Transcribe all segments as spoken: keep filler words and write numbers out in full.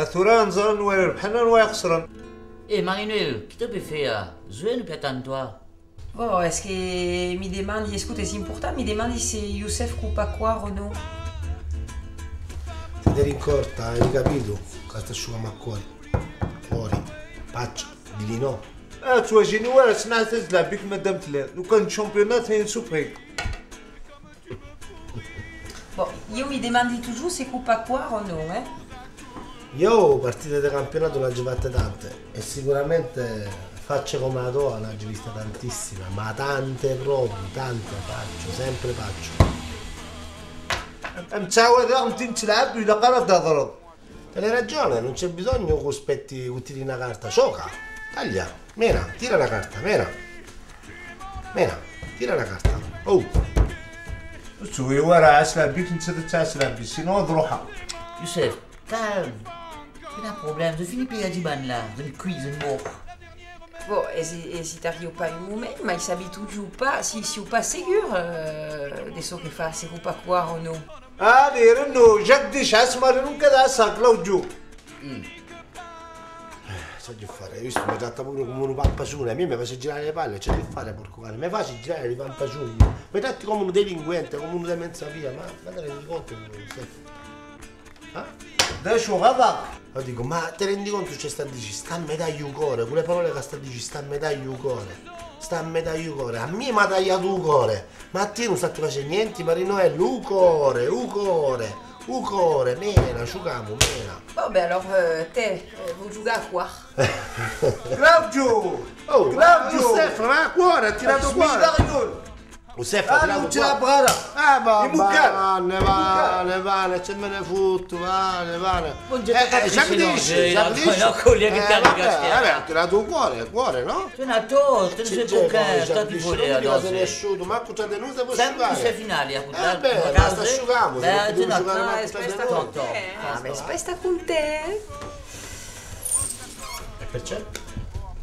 Atura anzan wa irbḥen wa ixesren. Eh, Marie-Noëlle, qu'est-ce que tu fais là? Jouer, nous, attends-toi. Bon, es que mi demandi, escota, es important, mi demandi se Youssef cau pas quòre o non. Te deri in còrta, ai capito, qu'as de shugar a quòre. Quòre, pacha, dili non. Ah, tu imagini, voilà, se n'as la bic, madame Tlen, lo campionnat en suprême. Bon, ieu mi demandi totjorn se cau pas quòre o non, eh? Ieu partide de campionat n'agi fatte tante, e sicuramente facce coma la toa n'agi viste tantissime, ma tante pròpri, tante, pacho, sempre pacho. Em tsawa da, em tinci la, la cara da doro. Tene ragione, non c'è bisogno che aspetti che tiri una carta. Gioca, taglia, mena, tira la carta, mena. Mena, tira la carta. Oh. Su, e ora asla bik, non se te asla bik, se no droha. Youssef, calme. Pas de problème, je finis par dire là, je me cuis, je me mords. Bon, e si, e si t'arriba pas un moment, mai sabi totjorn pas, si, siáu pas segur, euh, de çò que fa, se cau pas quòre o non. Ah, dire no, Jacques Deschas, ma non queda sa, Claudio. Mm. Eh, ça deu fare, ai vist, me trata pure coma un pampasone, a mi me fase girare le palle, ça deu fare, porco cane, me fase girare le pampasone, me trati coma un delinquente, coma un de mensa via, ma, ma te rendi conto, Stefano? Eh? Deso, vada! Lo dico, ma te rendi conto ce sta dici? Sta me taglia u core, cu le parole che sta dici, sta me taglia u core, sta me taglia u core, a mi m'ha tagliato u core, ma a ti non sta te face niente, Marino, è u core, u core, u core, mena, sciugamu, mena. Bon, ben alors, euh, te, euh, vau giugar a quòre. Claudio! Oh, Claudio! Stefano, ma quòre, ha tirato quòre! Smidarion! Lo Stefano, ah, non ce l'ha brada! Ah, va, vane, vane, vane, ce me ne fotto, vane, vane. Bon, je t'ai pas triché, non, j'ai la colère que t'as dégagé. Eh, vabbè, ha tirato u core, quòre, no? Tu n'as tort, tu ne sais pas, toi, tu voulais, alors, c'est... Manco tra de noi se può sciugare. Sempre se finale, eh ben, basta, sciugamu, se no podemo sciugare manco tra de noi. Ah, ma speta col te, eh? E perché?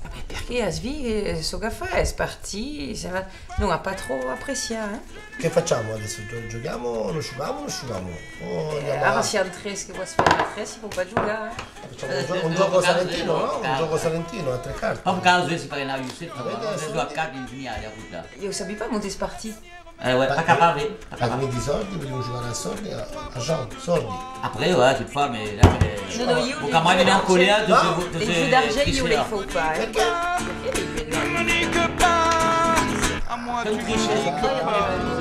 Ah, ben, perché as vist, eh, çò qu'a fat, es partit, se va, non, a pas tròp apreciat, eh? Che facciamo adesso? Gio-, giochiamo o non sciugamu o non sciugamu? O andiamo avanti? Eh, ara siam tres, que vòs far a tres, se pòt pas giugar, eh? Facciamo un gio-, un gioco salentino, no? Un gioco salentino a tre carte. Pas causa, se pare anar, Youssef, a quatre, in finale, a puta. Ieu sabi pas, montes partit. Eh, ouais, pas capable, pas capable. Avèm de soldi, podèm jugar a soldi, a, a Jean, soldi. Après, ouais, tu te fais, mais là, euh, non, non, ieu, au camarade, il est en colère, tu te fais, tu te fais tricher, là. Ieu, d'argent, ieu, li fau pas, eh. Perqué? Comme tricher, c'est incroyable.